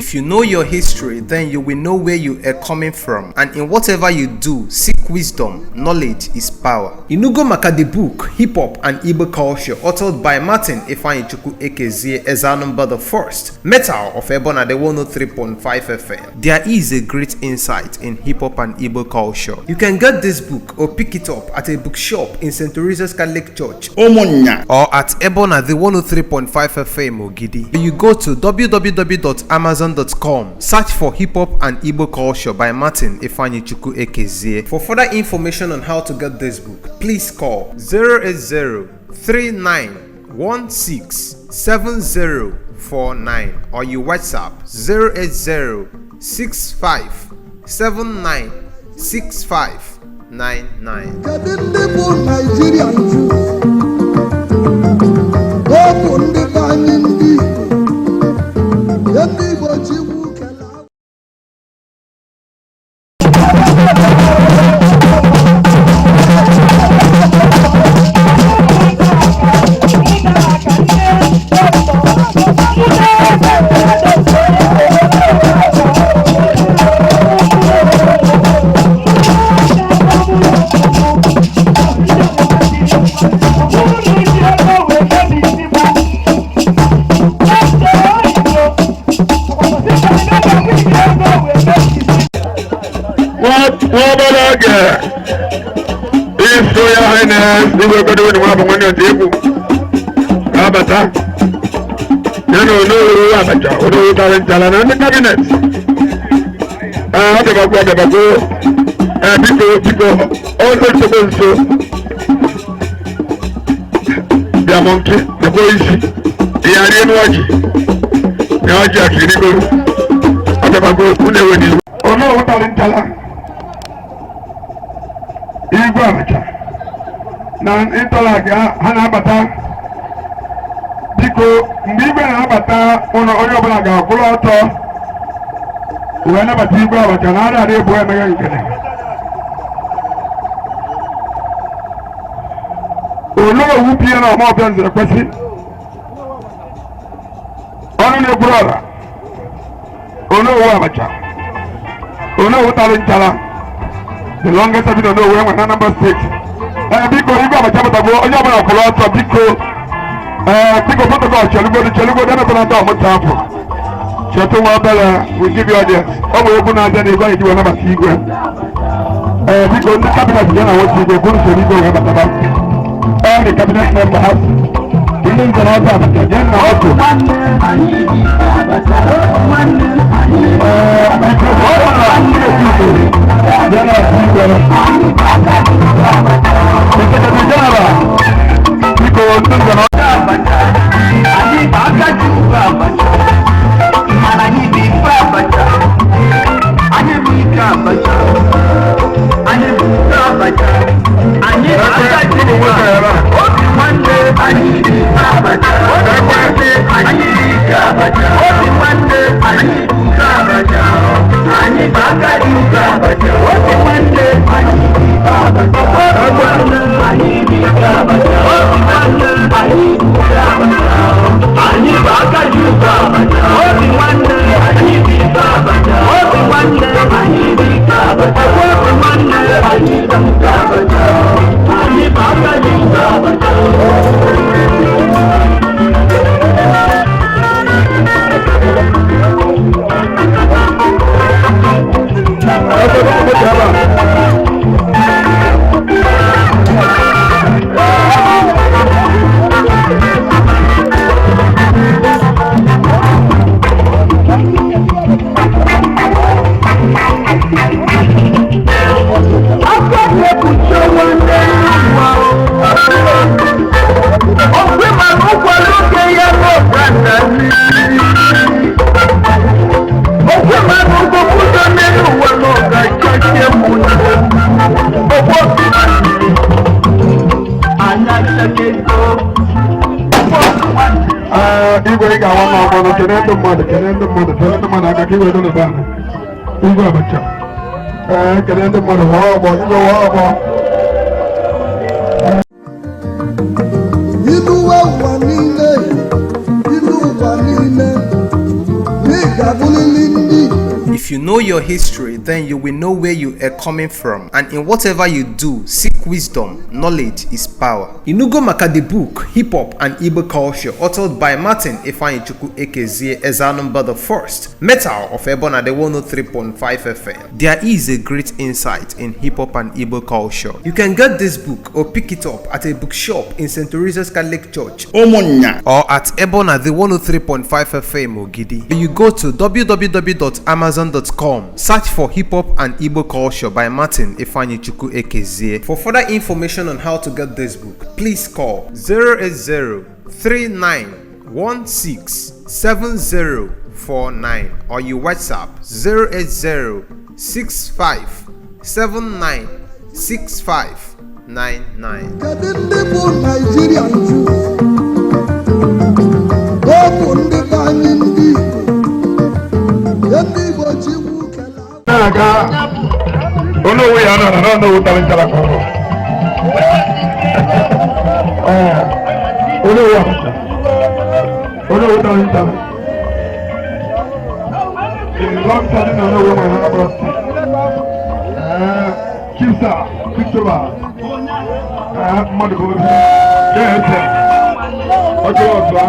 If you know your history, then you will know where you are coming from. And in whatever you do, seek wisdom. Knowledge is power. Inugo maka the book, Hip Hop and Igbo Culture, authored by Martin Ifeanyichukwu Ekezie Ezanumba the First, Metal of Ebona, the 103.5 FM. There is a great insight in hip hop and Igbo culture. You can get this book or pick it up at a bookshop in St. Teresa's Catholic Church Ụmụnnya or at Ebona the 103.5 FM Ogidi. You go to www.amazon.com, search for Hip Hop and Igbo Culture by Martin Ifeanyichukwu Ekezie. For further information on how to get this book, please call 080 3916 7049 or you WhatsApp 080 65 79 6599. Kedu ndị bụ Naijiria nju? Ọ bụ ndị be anyị, ndị Igbo, ndị Igbo Chikwu kele. Nwa obere oge, His Royal Highness Igwe Godwin Nwabụ Nwanne Ntị Egwu ga-abata ya na Onowu Abacha, Onowu tara nchala na ndị cabinet. Ee, ọ bịabakwa, ọ bịabakwa. Ee, biko, biko, o nso bịa mụ nke nekwa isi ihe arị enu ọjị na ọjị a ka irigoro. Ọ bịabakwa, unu ewe n'iwu. Onowu tara nchala, Igwe Abacha na ịtọla ha na-abata. Biko, mgbe igwe na-abata ụlọ, onye ọbụla ga-akwụrụ ọtọ wee nabata Igwe Abacha na ada ebu emeghe nkene. Onowu pie na ọmọbịa nzere kwesị ọnụ na-ekwuru ọra. Onowu Abacha, Onowu tara nchara, the longest serving Onowu enwe na Anambra Steeti. Ee, biko, Igwe Abacha pụtago, onye ọbụla kwụrụ ọtọ, biko. Ee, biko, protocol, chelugodo, chelugodo, emepela ndị ọmụta afọ. Chetụ nwa obere, we give you audience. Ọ bụ egwu na-abịa na igwe anyị ji wee nabata igwe. Ee, biko, ndị cabinet ya na nwoke igwe kwuru soro igwe wee bataba. All the cabinet members, ndị nze na ọzọ Abacha jee na ọkụ. Ee, biko, ọ bụla ndị otu igwe ya na igwe. The secretary general, biko, ndị nze na Anyị bụ aka ji ugbo Abacha, mana anyị bụ ife Abacha, anyị bụ ike Abacha, anyị bụ ike Abacha, anyị bụ aka ji ugbo. Obi nwanne, anyị bụ ife Abacha. Obi nwanne, anyị bụ ike Abacha. Obi nwanne, anyị bụ ike Abacha. Anyị bụ aka ji ugbo Abacha. Obi nwanne, anyị bụ ife Abacha. Obi nwanne, anyị bụ ike Abacha. Obi nwanne, anyị bụ ike Abacha. Anyị bụ aka ji ugbo Abacha. Obi nwanne, anyị bụ ike Abacha. Obi nwanne, anyị bụ ike Abacha. Obi nwanne, anyị bụ ike Abacha. Anyị bụ aka ji ugbo Abacha. Ebe ebe a. Aka na-ekpuchi ọnwa ndị ụwa okwe mana ụkwara oge ya n'ọbara okwe mana ụgwọ n'elu ụwa na ọga chachie mụ na ọgbọ anya chakego. Ee, igwe, ị ga-awa ma ọgbọnọ kene ndị mmadụ, kene ndị mmadụ, kene ndị mmadụ aka ka igwe dọnọba ahụ. Igwe Abacha, ee, kene ndị mmadụ, waa ọgbọ, igwe, waa ọgbọ. Ilu ụwa niile, ilu ụwa niile, ị ga-abụrịrị. you know your history, then you will know where you are coming from. And in whatever you do, seek wisdom. Knowledge is power. Inugo maka the book, Hip Hop and Igbo Culture, authored by Martin Ifeanyichukwu Ekezie Ezanumba the First, Metal of Ebona the 103.5 FM. There is a great insight in hip hop and Igbo culture. You can get this book or pick it up at a bookshop in St. Teresa's Catholic Church Ụmụnnya or at Ebona the 103.5 FM Ogidi. You go to www.amazon.com, search for Hip Hop and Igbo Culture by Martin Ifeanyichukwu Ekezie. For further information on how to get this book, please call 080 3916 7049 or you WhatsApp 080 65 79 6599. Kedu ndị bụ Naijiria nju? Ọ bụ ndị be anyị ndị Igbo. Ndị Igbo Chukwu kele. Na-aga Onowu ya nọ na Onowu tara nchara ka ọrụ. Ee, Onowu Abacha. Onowu tara nchara. The long standing Onowu nwere Anambra State. Ee, Chief Sir Christopher. Ee, mmadụ bụ obi. Ya eze. Ọjọọ ọzọ.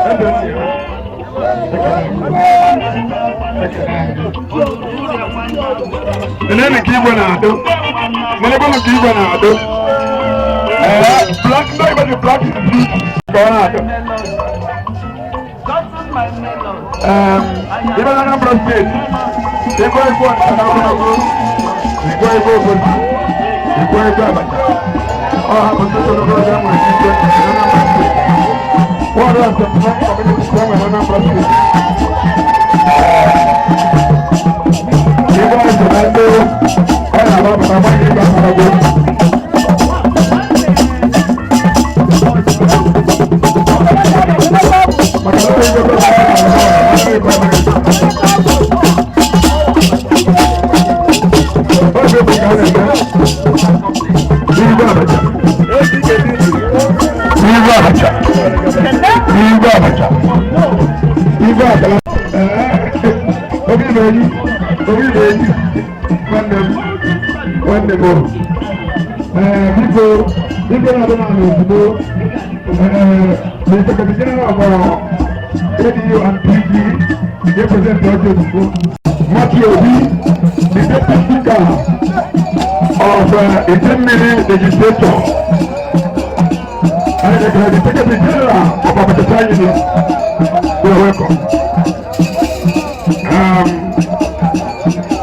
Eze ndị ya. Ekele. Eleni ka igwe na-adụ. Nenekwanụ ka igwe na-adụ. Ee, black, no, igwe dị black is beauty. Ka ọ na-adụ. Ee, ibe na Anambra Steeti, igwe igwe ọdịda na ogologo, igwe igwe obodo, igwe igwe Abacha. Ọ hapụ ndị ogologo ọjọọ nwere ike na Anambra Steeti. 179 communities enwere na Anambra Steeti. Igwe ọdịda na ndị ọ na-agbapụta agbanye igwe akparago. Maka na ndị igwe igwe amaghị. Oge bụ ka a na-eme n'igwe Abacha. N'igwe Abacha. N'igwe Abacha. Igwe Abacha. Obi na-eyi, obi na-eyi, nwanne m, nwanne m o. Ee, biko, igwe na-adị n'ala ozugbo. Ee, the Secretary General of ADU and PG, represent ọjọ́ ozugbo. Matthew Obi, the Deputy Speaker of Idemili Legislature, and the Secretary General of Abacha Union, you are welcome.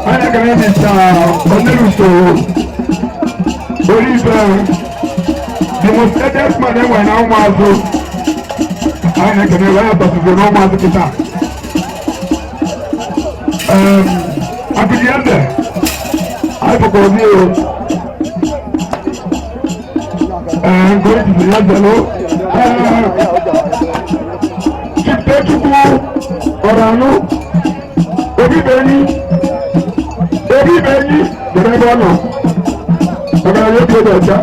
Anyị gara Mr. Oneluso Olive, the most eldest man enwere na ụmụazụ. Anyị na-ekene ya tọsịsị na ụmụazụ kịta. Akụji eze, anyị fọkọrọ obi o. Ee, nke onye jiziri ya zelo. Chief Tochukwu Ọranụ, Obi Benyi, Obi Benyi, debe ebe ọ nọ. Ọgaranya obi obi ọcha,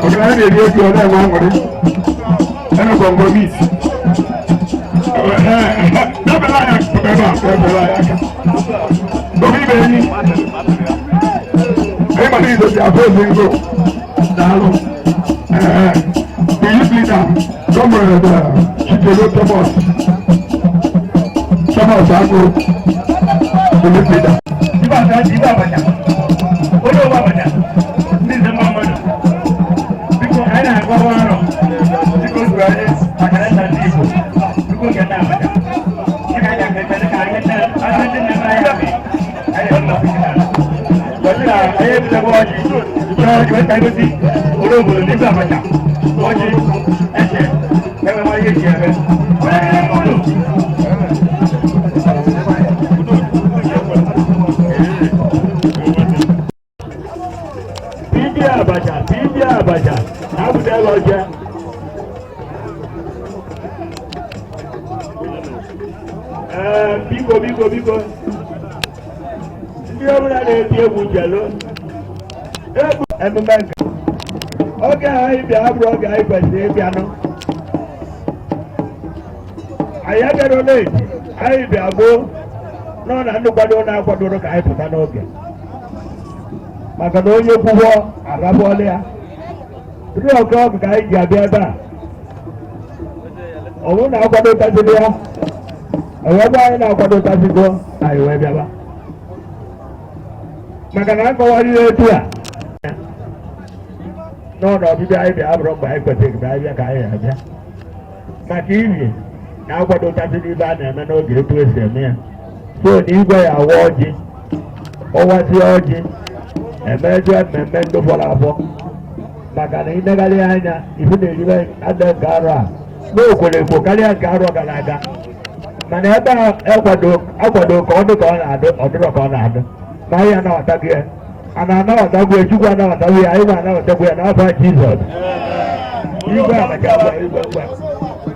ọgaranya na-eri ego ọ na-enwe aṅụrị. Ẹnu gbọ̀ngbọ̀ meat. Dẹ́bẹ̀lá ya ebe a, dẹ́bẹ̀lá ya aka. Obi Benyi, ẹ̀yin ma ní ìdòtí àbọ̀ èdè ńgò. Daalụ. The youth leader, Comrade Chidelo Thomas. Thomas Agụ, the youth leader. Igwe Abacha, igwe Abacha, onye owu Abacha, ndị nze mma mmadụ, biko, anyị na-agbawa arọ dịka otu anyị maka na nna ndị Igbo, biko, nke ndị Abacha dịka anyị aka ekpere ka anyị nne ndị nna nna anyị ha mee anyị na mmasị gị n'ala. Ọjị na anyị ebutekwa ọjị, bute ọjị wee ka egosi onye obodo n'igwe Abacha ọjị eche ebe ma ihe eji eme onye niile mmadụ. PG Abacha, PG Abacha, na-abụtala ọjị. Ee, biko, biko, biko, ndị ọbụla na-eti egwu jelu egwu emume nke oge anyị bịa abụrụ oge anyị kwesịrị ịbịanụ. Anyị abịara late, anyị bịa gboo. Nọ na ndị kwado na-akwadoro ka anyị pụta n'oge, maka na onye kwụgwọ arabụọla ya. 3 o'clock ka anyị ji abịa ebe a. Ọ bụrụ na akwado taziri ya, ewebe anyị na-akwado tazigo, anyị wee bịaba, maka na akọwara ihe etu a n'ọnụ. Ọbịbịa anyị bịa abụrụ mgbe anyị kwesịrị ka anyị bịa, ka anyị abịa maka iri na akwado taziri ibe a na-eme n'oge etu esi eme ya. So na igwe ya awa ọjị, ọwazie ọjị, emezie mmemme ndị fọrọ afọ, maka na ịnegharị anya ifu na-eribe ada nke arọ a n'okwere ekwo karịa nke arọ gara aga. Mana ebe a akwado akwado ka ọ dị ka ọ na-adụ, ọ dịrọ ka ọ na-adụ, ma anyị anabatago ya, a na-anabatagwo ya. Chukwu anabatagwo ya, anyị na-anabatagwo ya n'afọ Jizọs. Igwe abacha gwa igwe ngwa.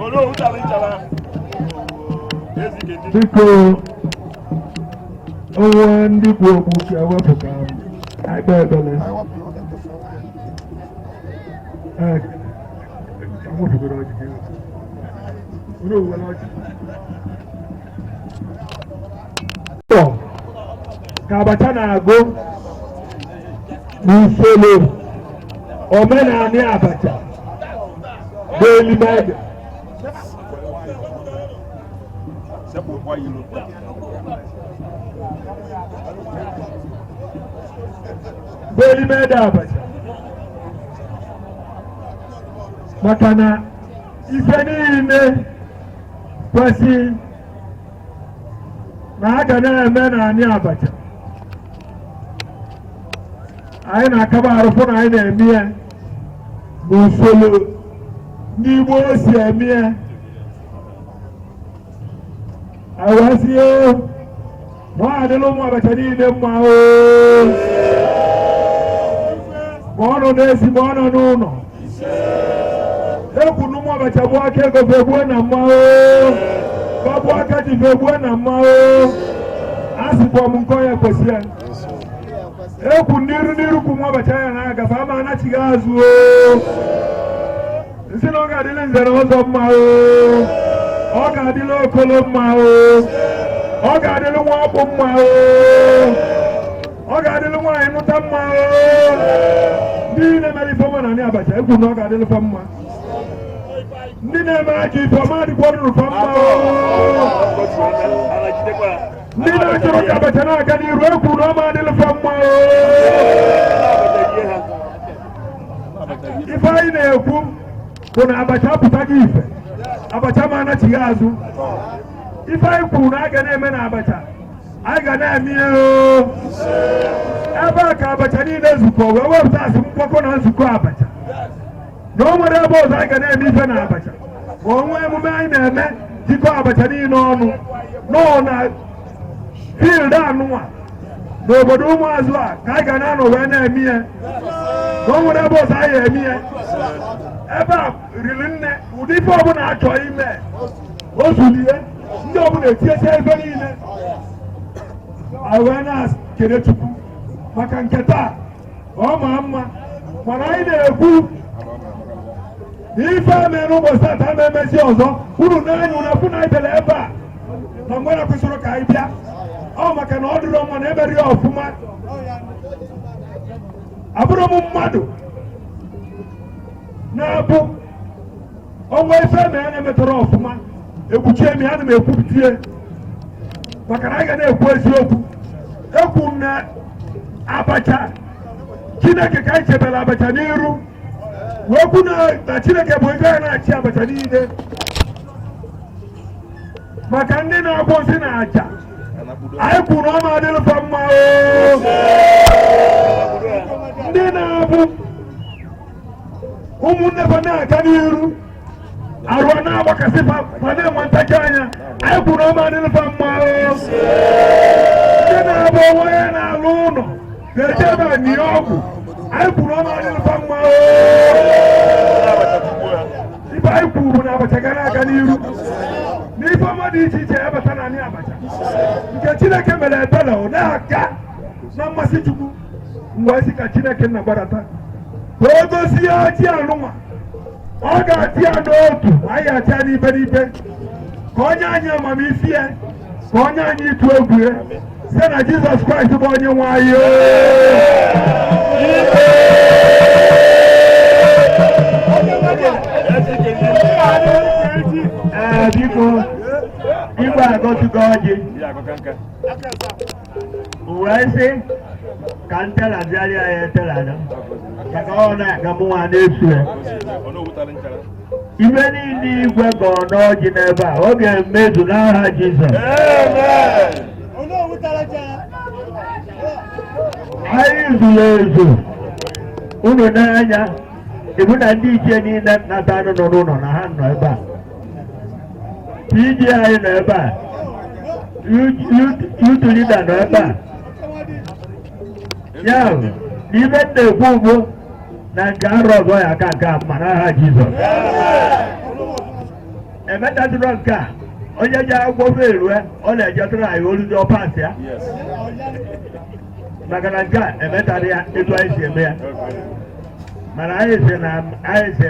Olóhùn tàbí ìjàlá. Biko, onwe ndị kwu okwu ka ewepụ ka akpa ekpere. Ee, ka m wepụgoro ọjị gị. Unu owuwela ọjị. Tọ, ka abacha na-agụ n'usoro omenanị abacha bụ elimede. Bụ elimede abacha, maka na ife niile kwesị na a ga na-eme n'anị abacha, anyị na-akaba arụfụ na anyị na-eme ya n'usoro ndị Igbo si eme ya. Anyị wee sị o na ọ adịla ụmụ abacha niile mma o, ma ọ nọ n'ezi, ma ọ nọ n'ụlọ. Ekwu na ụmụ abacha bụ aka ego fegbue na mma o, bụ aka ji fegbue na mma o. A sịkwa m nke onye kwesị ya. Ekwu n'iru n'iru kwu ụmụ abacha ya na-agafe ama anachighị azụ o. Nsị na ọ ga-adịla nze na ọzọ mma o, ọ ga-adịla okolo mma o, ọ ga-adịla nwa ọkpụ mma o, ọ ga-adịla nwaanyị nụta mma o. Ndị na-emere ife ọma na anị abacha, ekwu na ọ ga-adịla fa mma. Ndị na-eme ajọ ife ọma adịkwa fa mma o. Ndị na-achọrọ ka abacha na-aga n'iru, ekwu na ọma adịla fa mma o. Ife anyị na-ekwu bụ na abacha apụtaghị ife, abacha ma anachighị azụ. Ife anyị kwuru na a ga na-eme na abacha, anyị ga na-eme ihe o. Ebe a ka abacha niile zukọ wee wepụta asị mgbakọ na nzukọ abacha na o nwere ebe ọzọ anyị ga na-eme ife na abacha, ma o nwee emume anyị na-eme jikọ abacha niile ọnụ nọ na field anụnwa n'obodo ụmụazụ a ka anyị ga na-anọ wee na-eme ihe, na o nwere ebe ọzọ anyị eme ihe. Ebe a riri nne, ụdị ife ọbụla achọ ime o zulie, ndị ọbụla etinyecha ebe niile. Anyị wee na-ekele Chukwu maka nke taa, ọ ma mma. Mana anyị na-ekwu na ife a mere n'ụbọchị taata ama emezi ọzọ. Unu n'anya unu afụ na anyị bịara ebe a na mgbe na kwesịrị ka anyị bịa, ọ maka na ọ dịrọ mma na emere ya ọfụma. Abụrụ m mmadụ na-abụ ọnwa ife eme ya na-emetọrọ ọfụma, ekpuchie m ya, ana m ekwupụtie, maka na anyị ga na-ekwu eziokwu. Ekwu m na abacha Chineke ka anyị chebere abacha n'iru, wee kwu na Chineke bụ ego ya na-achị abacha niile, maka ndị na-agbọ nsị na aja. Anyị kwuru ọma adịrịfa mma o. Ndị na-abụ ụmụnne fa na-aga n'iru, arụ na-agbakasị fa, fa na-enwe ntachi anya, anyị kwuru ọma adịrịfa mma o. Ndị na-abụ onwe ya na-alụ ụlọ ga-eje ebe a nye ọgwụ, anyị kwuru ọma adịrịfa mma o. Ife anyị kwuru na abacha gara aga n'iru n'ife ọma dị iche iche abata na anị abacha nke Chineke mere ebere, ọ na-aga na mmasị Chukwu. Mgbe sị ka Chineke nna gbadata ka o gozie ọjị anụnwa, ọ ga-atị ya n'otu, anyị atị ya n'ibe n'ibe, ka onye anyị amamife ya. Ka onye anyị ịtụ egwu ya site na Jizọs Kraịst bụ onye nwe anyị. Ee, biko, igwe agọzigo ọjị wee sị ka ntelazigharị ya etelada maka ọ na-aga mụnwa na-esu ya. Ibe niile igwe gọọ n'ọjị n'ebe a, ọ ga-emezu n'aha Jizọs. Anyị zuru ezu. Unu n'anya ịbụ na ndị ichie niile nata anụ nọ n'ụlọ na ha nọ ebe a. PG anyị nọ ebe a, youth leader nọ ebe a. Ya bụ na ibe m na-ekwu ugbo na nke arọ ọzọ ya aka nke a mma n'aha Jizọs. Emetatụrụ nke a, onye ji akwụkwọ ferue, ọ na-ejetụrụ anyị oluzi ọpas ya, maka na nke a emetara ya etu anyị si eme ya. Mana anyị si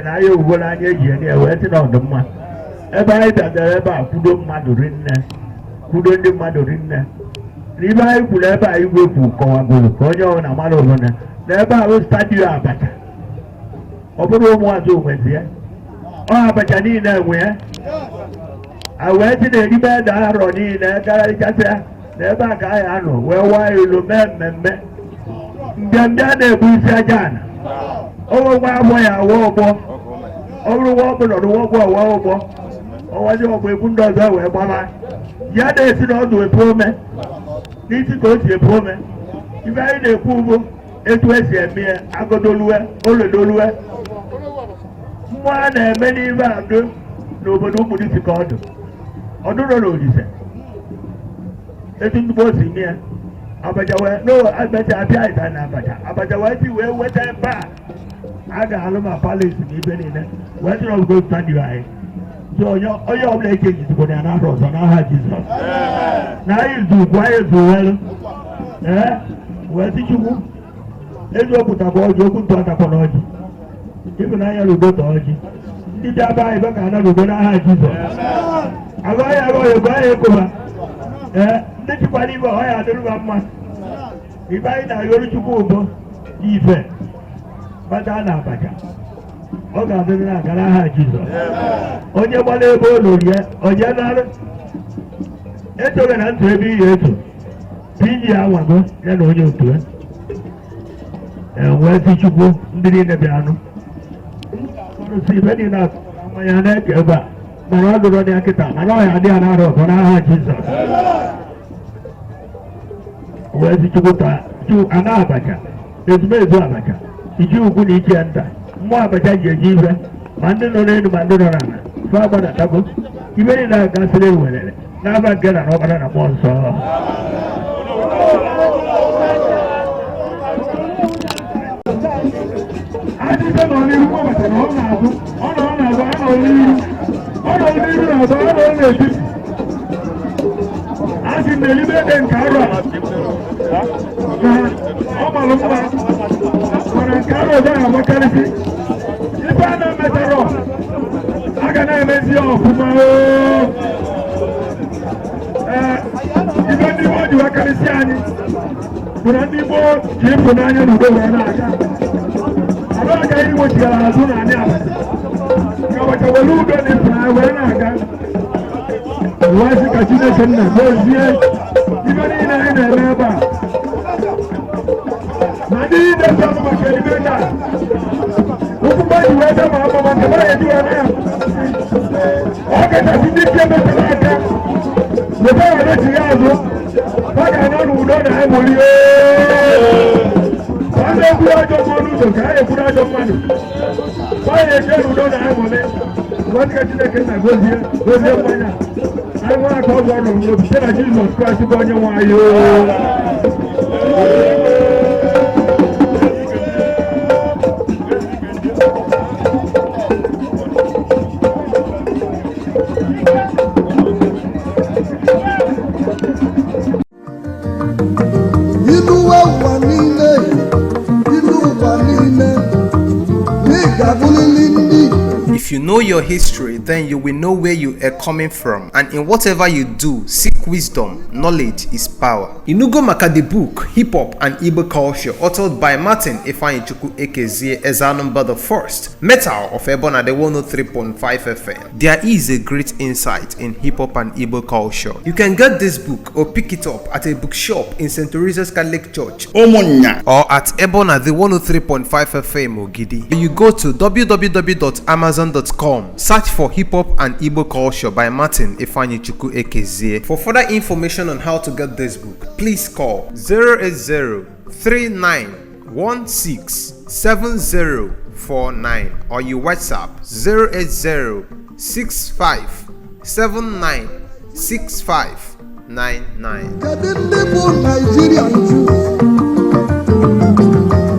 na anyị ewugola anya eji enye ya wee sị na ọdịmma ebe anyị bịadara ebe a kwudo mmadụ rinne, kwudo ndị mmadụ rinne. N'ime anyị kwuru ebe a, igwe kwu kọwagoro ka onye ọbụla mara ọbụla na ebe a bụ stadium Abacha. Ọ bụrụ ụmụazụ onwezi ya, ọ Abacha niile enwe ya. A wee sị na eribe ede arọ niile garịchasịa na ebe a ka anyị anọ wee waa ilu mee mmemme mbịambịa na-ebu isi aja ana onwekwa agbọ ya awa ọgbọ. Ọ bụrụ nwa ọgbọ nọrọ nwa ọgbọ awa ọgbọ, ọwazi ọgbọ egwu ndị ọzọ wee gbaba ya na-esi n'ọdụ epu ome n'isi ka o si epu ome. Ibe anyị na-ekwu ugbo etu esi eme ya, agodolue olodolue mmụọ a na-eme n'ime adụ n'obodo Ụmụdịsi ka ọdụ ọdụrọ na Olise etu ndị gboo si mee ya. Abacha wee no abacha abịa ịta na abacha abacha wee si wee weta ebe a a ga-alụ ma palace na ibe niile wee sị na ọgụgụ stadium anyị. So onye ọbụla eke jizikwa ya n'arọ ọzọ n'aha Jizọs na anyị zu ugwu anyị zu welu. Ee, wee sị Chukwu eziokwu takwa ọjị, okwu ntụ atakwa n'ọjị, ịhụnanya na udo ta ọjị. Ndị dị aba anyị ka ana n'udo n'aha Jizọs. Agụ ya agụ ya ego ya ekoba. Ee, ndị chikwara ibe ọ ya adịrịba mma. Ibe anyị na-ayọrọ Chukwu ụbọ ife bata na abacha, ọ ga-adịrị na-aga n'aha Jizọs. Onye gbara ebe o lori ya, onye narụ etoghị na ntụ ebe iyi eto piji anwago ya na onye otu ya. Ee, wee sị Chukwu ndị niile bịanụ ọrụsị ibe niile mmanya na-eke ebe a, mana ọ dụrụ ya kịta, mana ọ ya adị ya n'arọ ọzọ n'aha Jizọs. Wee sị Chukwu ta chu ana abacha ezumezu abacha iji ugwu na ichie nta mmụọ abacha ji eji ibe ma ndị nọ n'elu ma ndị nọ n'ala fa agbadatago ibe niile a gasịrị ewelere n'aba nke na n'ọkpara na mmụọ nsọ. Adịbe nọ n'ihu abacha na ọ na-azụ, ọ nọ n'azụ, ọ nọ n'ihu, ọ nọ n'ihu na azụ, ọ nọ n'etiti. A sị na elibe dị nke arọ a na ọ mara mma, mana nke arọ ọzọ na-agbakarịsị ife a na-emetarọ a ga na-emezi ya ọfụma oo. Ee, ife ndị gboo ji wakarịsị anyị bụ na ndị gboo ji ịfụnanya na udo wee na-aga. Arụ agaghị igbochigara azụ na anyị abacha ka abacha were udo na ịfụnanya wee na-aga. Wee sị ka Chineke nna gozie ife niile anyị na-eme ebe a na ndị niile so ọnụ maka eluigwe taa ụkwụ ji wee bịa ma ọ bụ maka ebe anyị eji wee na ọ kachasị ndị chi emepere aka weta ya na-echigha azụ ha ga-anọ n'udo na aṅụrị. Ka a na-ekwuru ajọ mmụọ n'ụzọ ka a ekwuru ajọ mmadụ, ka a na-eche n'udo na aṅụrị. Wee sị ka Chineke nna gozie gozie mmanya anyị nwa aka ọgwụ ọnụ n'obi site na Jizọs Kraịst bụ onye nwe anyị. Ilu ụwa niile, ilu ụwa niile, ị ga-abụrịrị ndị Igbo. If you know your history, then you will know where you are coming from. And in whatever you do, seek seek wisdom. Knowledge is power. Inugo maka the book, Hip Hop and Igbo Culture, authored by Martin Ifeanyichukwu Ekezie Ezanumba the First, Metal of Ebona the 103.5 FM. There is a great insight in hip hop and Igbo culture. You can get this book or pick it up at a bookshop in St. Teresa's Catholic Church Ụmụnnya. Or at Ebona the 103.5 FM Ogidi. You go to www.amazon.com, search for Hip Hop and Igbo Culture by Martin Ifeanyichukwu Ekezie. For further information on how to get this book, please call 080 3916 7049 or you WhatsApp 080 65 79 6599. Kedu ndị bụ Naijiria nju?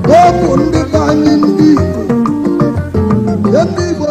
Ọ bụ ndị be anyị ndị Igbo. Ndị Igbo.